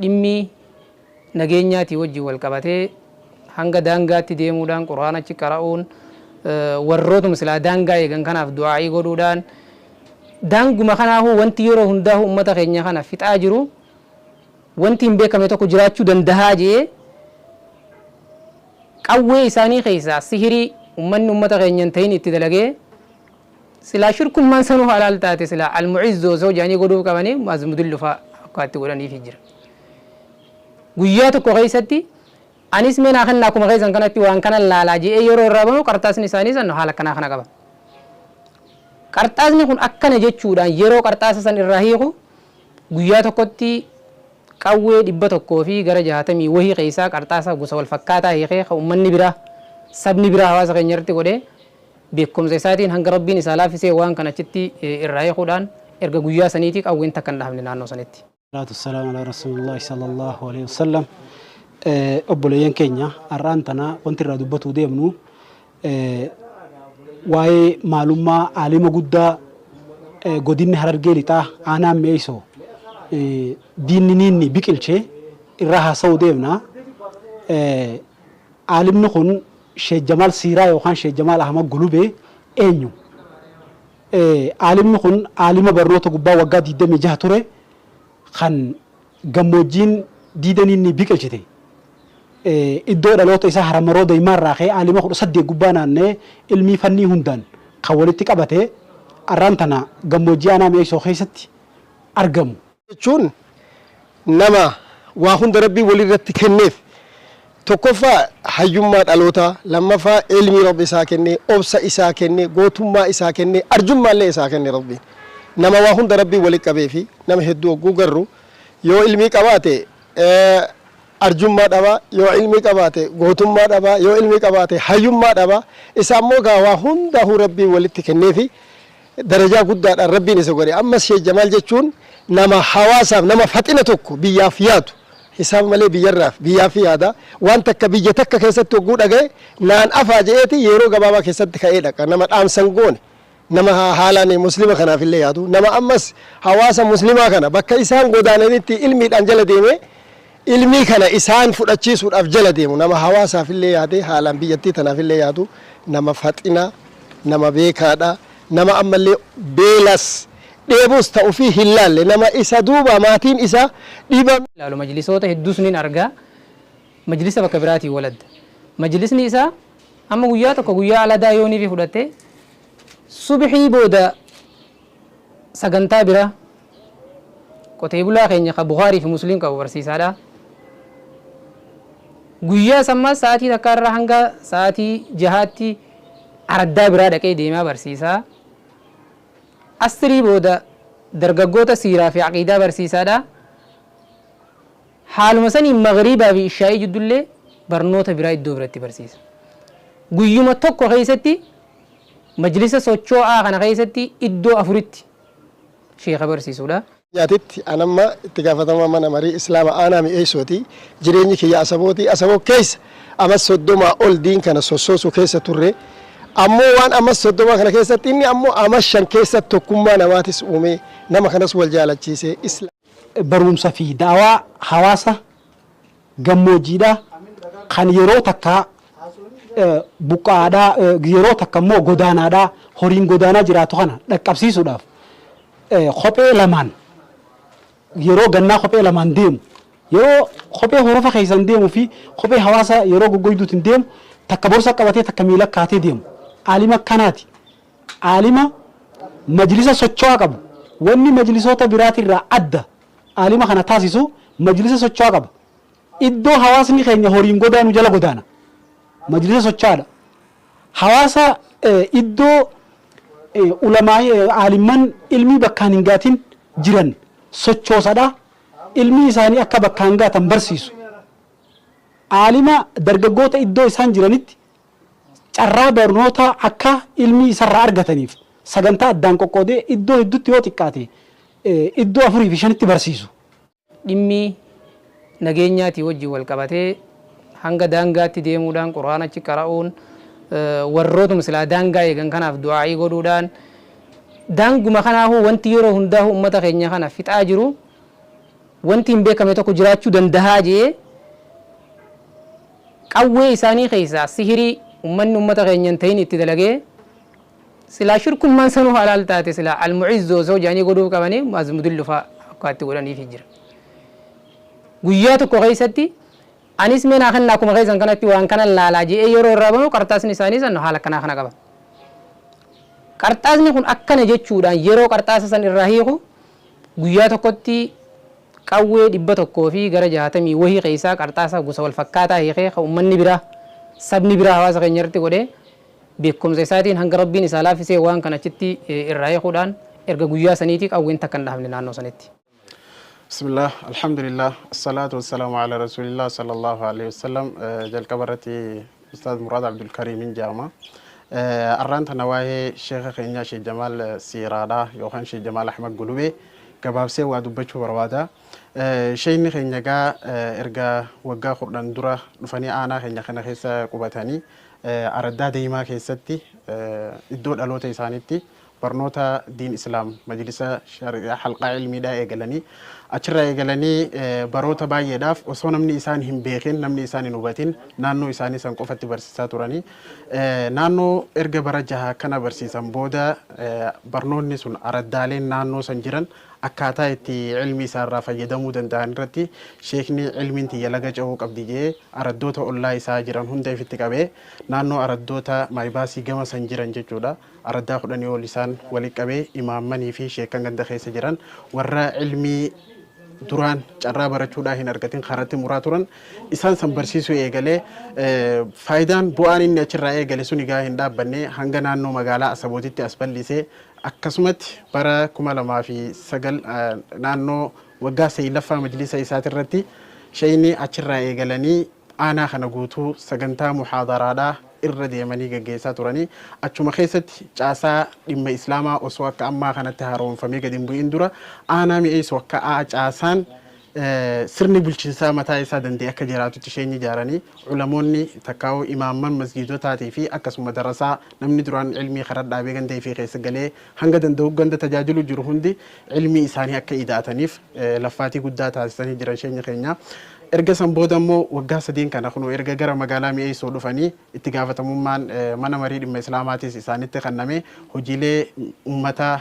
Dhimmi nageenyaatii wajjin wal qabatee hanga daangaatti deemuudhaan Qur'aana achi qara'uun, warrootuma silaa daangaa eegan kanaaf du'aa'ii godhuudhaan, daanguma kanaafuu wanti yeroo hundaa'u ummata keenya kana fixaa jiru wanti hin beekamne tokko jiraachuu dandahaa jee qawwee isaanii keessaa sihirii ummanni ummata keenya hin ta'in itti dalagee, silaa shirkummaan sanuu halaal taate silaa almu'izzu osoo jedhanii godhuuf qabanii azmudillu fa'aa akkaatti godhaniifi jira. Guyyaa tokko keessatti anis mee naa kennaa akkuma keessan kanatti waan kana laalaa je'ee yeroo irraa banu qarxaasni isaanii san haala akkanaa kana qaba. Qarxaasni kun akkana jechuudhaan yeroo qarxaasa san irraa hiiku guyyaa tokkotti qawwee 100 fi gara 60 wahii keessaa qarxaasa gosa wal fakkaataa hiikee kan ummanni biraa, sabni biraa hawaasa keenya irratti godhee beekumsa isaatiin hanga Rabbiin isaa laaffisee waan kana achitti irraa hiikuudhaan erga guyyaa saniitii qawween takka hin dhahamne naannoo sanitti. Salaatu wassalaam ala rasuulillahi sallallahu alaihi wasallam. Obboleeyyan keenya, har'aan tana wanti irraa dubbatuu deemnu waa'ee maalummaa aalima guddaa godinni Harargee Lixaa aanaan Mi'eessoo diinni niinni biqilche irraa haasa'uu deemna. Aalimni kun Sheekh Jamaal Siiraa yookaan Sheekh Jamaal Ahmad Gulubee eenyu? Aalimni kun aalima barnoota gubbaa waggaa 26 ture kan gammoojjiin diidaniin ni biqilchite. Iddoo dhaloota isaa Haramaroo Daymaa irraa ka'ee aalima 18 gubbaa naanna'ee ilmii fannii hundaan kan walitti qabate arraan tana gammoojjii aanaa Mi'eessoo keessatti argamu. Jechuun nama waa hunda Rabbiin walirratti kenneef, tokkoffaa hayyummaa dhalootaa, lammaffaa ilmii Rabbi isaa kenne, obsa isaa kenne, gootummaa isaa kenne, arjummaallee isaa kenne. Rabbiin nama waa hunda Rabbiin wali qabee fi nama hedduu hogguu garru yoo ilmii qabaate arjummaa dhaba, yoo ilmii qabaate gootummaa dhaba, yoo ilmii qabaate hayyummaa dhaba. Isa ammoo gaa waa hundaahuu Rabbiin walitti kenneefi darajaa guddaadhaan Rabbiin isa godhe. Ammas Sheekh Jamaal jechuun nama hawaasaaf, nama faxina tokko biyyaaf yaadu, hisaaba malee biyyarraaf biyyaaf yaada. Waan takka biyya takka keessatti hogguu dhagaye naan afaa je'eeti yeroo gabaabaa keessatti ka'ee dhaqa. Nama dhaamsan goone, nama haalaan muslima kanaaf illee yaadu, nama ammas hawaasa muslimaa kana bakka isaan godaananitti ilmiidhaan jala deemee ilmii kana isaan fudhachiisuudhaaf jala deemu, nama hawaasaaf illee yaadee haalaan biyyattii tanaaf illee yaadu, nama faxina, nama beekaadha, nama ammallee beelas dheebus ta'ufii hin laalle, nama isa duuba maatiin isaa dhiibame. Laalu majlisoota hedduus nin arga, majlisa bakka biraatiin waladda. Majlisni isaa amma guyyaa tokko guyyaa aladaa yooniifi fudhatte subhii booda sagantaa biraa qotee bulaa keenya ka Bukhaarii fi Muslim qabu barsiisaadha. Guyyaa sammaa sa'aatii takkaa irraa hanga sa'aatii jahaatti araddaa biraa dhaqee deemaa barsiisaa. Asrii booda dargaggoota siiraa fi aqiidaa barsiisaadha. Haaluma saniin maghriibaa fi ishaa'ii jiddullee barnoota biraa iddoo biratti barsiisa. Guyyuma tokko keessatti majlisa sochoo'aa kana keessatti iddoo afuritti sheeka barsiisuudha. Nyaatitti an amma itti gaafatamaa mana marii Islaama aanaa Mi'eessooti. Jireenyi kiyya Asabooti. Asaboo keessa amas 30 ol diin kana sossoosuu keessa turre. Ammoo waan amas 30 kana keessatti inni ammoo amas 5 keessatti tokkummaa namaatis uume, nama kanas wal jaalachiise. Isla. Barumsa fi da'awaa hawaasa gammoojjiidhaa kan yeroo takka buqqa'aadhaa, yeroo takka immoo godaanaadhaa, horiin godaanaa jiraatu kana dhaqqabsiisuudhaaf kophee lamaan yeroo gannaa kophee lamaan deemu, yeroo kophee horofa keessan deemu fi kophee hawaasa yeroo goggoyduutiin deemu, takka borsa qabatee takka miila kaatee deemu, aalima akkanaati. Aalima majlisa socho'aa qabu. Wanni majlisoota biraatirraa adda aalima kana taasisu majlisa socho'aa qaba. Iddoo hawaasni keenya horiin godaanu jala godaana. Majlisa socho'aadha. Hawaasa iddoo ulamaa'ii aalimman ilmii bakkaan hin gaatin jiran sochoosadha. Ilmii isaanii akka bakkaan gaatan barsiisu. Aalima dargaggoota iddoo isaan jiranitti carraa barnootaa akka ilmii isarraa argataniif sagantaa addaan qoqqoodee iddoo hedduutti yoo xiqqaate iddoo afurii fi shanitti barsiisu. Dhimmi nageenyaatii wajjin wal qabatee hanga daangaatti deemuudhaan Qur'aana achi qara'uun, warrootuma silaa daangaa eegan kanaaf du'aa'ii godhuudhaan, daanguma kanaafuu wanti yeroo hundaa'u ummata keenya kana fixaa jiru Wanti hin beekamne tokko jiraachuu dandahaa jee qawwee isaanii keessaa sihirii ummanni ummata keenya hin ta'in itti dalagee, silaa shirkummaan sanuu halaal taate, silaa almucizzu osoo jedhanii godhuuf qabanii azmudullu faa akka itti godhaniifi jira. Guyyaa tokko keessatti anis mee naa kennaa, akkuma keessan kanatti waan kana laalaa je'ee yeroo irraa banu, qarxaasni isaanii san haala akkanaa kana qaba. Qarxaasni kun akkana jechuudhaan yeroo qarxaasa san irraa hiiku, guyyaa tokkotti qawwee 160 wahii keessaa qarxaasa gosa wal fakkaataa hiikee, kan uummanni biraa, sabni biraa hawaasa keenya irratti godhee, beekumsa isaatiin hanga Rabbiin isaa laaffisee waan kana achitti irraa hiikuudhaan, erga guyyaa saniitii qawween takka hin dhahamne naannoo sanitti. بسم الله، الحمد لله، الصلاة والسلام على رسول الله صلى الله عليه وسلم. Jalqaba irratti Ustaaz Muraad Abdulkariimin jedhama. Arraan tana waa'ee sheeka keenyaa Sheekh Jamaal Siiraadha yookaan Sheekh Jamaal Ahmad Gulubee gabaabsee waa dubbachuu barbaada. Sheekni keenya egaa erga waggaa 10 dura dhufanii aanaa keenya kana keessa qubatanii, araddaa deemaa keessatti iddoo dhaloota isaaniitti barnoota diin Islaam majlisa shari'aa halqaa ilmiidhaa eegalanii, achirraa eegalanii baroota baay'eedhaaf osoo namni isaan hin beekin, namni isaan hin hubatin, naannoo isaanii san qofatti barsiisaa turanii. Naannoo erga bara 6 kana barsiisan booda, barnoonni sun araddaaleen naannoo san jiran akkaataa itti ilmi isaarraa fayyadamuu danda'an irratti, sheekni ilmiin tiyya laga ce'uu qabdi jee araddoota ollaa isaa jiran hunda ifitti qabee, naannoo araddoota maayibaasii gama san jiran jechuudha. Araddaa 10 ol isaan walitti qabee, imaammanii fi sheekan ganda keessa jiran warra ilmii duraan carraa barachuudhaa hin argatin karatti muraa turan, isaan san barsiisuu eegalee. Faayidaan bu'aan inni achirraa eegale sun egaa hin dhaabbanne, hanga naannoo magaalaa Asabootitti as bal'isee, akkasumatti bara 2009 naannoo waggaa 9ffaa majlisa isaatirratti sheeyni achirraa eegalanii aanaa kana guutuu sagantaa muhaadaraadhaa irra deemanii gaggeessaa turanii. Achuma keessatti caasaa dhimma Islaamaa osoo akka ammaa kanatti haaromfamee gadi hin bu'in dura, aanaa Mi'eessoo akka caasaan sirni bulchiinsaa mataa isaa danda'e akka jiraatutti isheen ijaaranii, ulamoonni takkaa'uu imaamman masgiidotaatii fi akkasuma darasaa namni duraan ilmii karaa dhaabee ganda ifii keessa galee hanga danda'u ganda tajaajilu jiru hundi ilmii isaanii akka ida'ataniif laffaatii guddaa taasisanii jiran sheenya keenya. Erga san booda immoo waggaa 3n kana kunuu erga gara magaalaa Mi'eessoo dhufanii, itti gaafatamummaan mana marii dhimma Islaamaatiis isaanitti kenname, hojiilee uummataa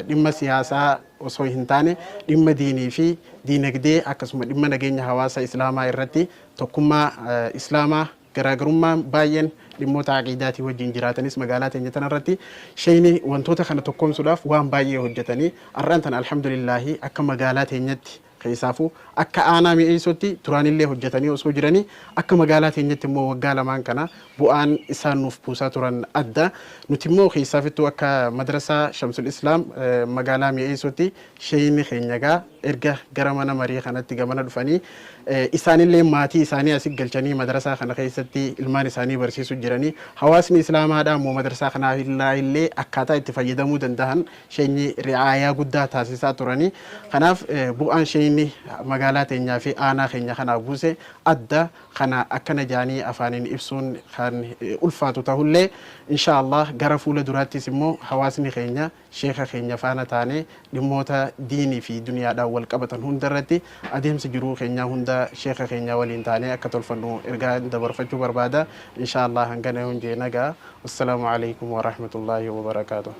dhimma siyaasaa osoo hin taane dhimma diinii fi diinagdee, akkasuma dhimma nageenya hawaasa Islaamaa irratti, tokkummaa Islaamaa, garaagarummaan baay'een dhimmoota aqiidaatii wajjin jiraatanis magaalaa teenya tanarratti sheeyni wantoota kana tokkoomsuudhaaf waan baay'ee hojjetanii, har'aan tana alhamdulillaahi akka magaalaa teenyatti, keessaafuu akka aanaa Mi'eessootti duraanillee hojjetanii osoo jiranii, akka magaalaa teenyatti immoo waggaa 2n kana bu'aan isaan nuuf buusaa turan adda. Nuti immoo keessaafittuu akka madrasaa Shamsul Islaam magaalaa Mi'eessootti sheeyni keenya gaa erga gara mana marii kanatti gamana dhufanii, isaanillee maatii isaanii asi galchanii madrasaa kana keessatti ilmaan isaanii barsiisuu jiranii, hawaasni Islaamaadhaa immoo madrasaa kanaa illee akkaataa itti fayyadamuu danda'an sheenyi ri'aayaa guddaa taasisaa turanii. Kanaaf bu'aan sheenyi magaalaa teenyaa fi aanaa keenya kanaaf buuse adda. Kana akkana jaanii afaaniin ibsuun kan ulfaatu ta'ullee, insha Allah gara fuula duraattis immoo hawaasni keenya sheeka keenya faana taane dhimmoota diinii fi duniyaadhaan wal qabatan hunda irratti adeemsa jiruu keenyaa hunda sheeka keenya waliin taanee akka tolfannu ergaa dabarfachuu barbaada. Insha Allah hangana yoon jee nagaa. Wassalaamu alaikum warahmatullaahi wabarakaatuh.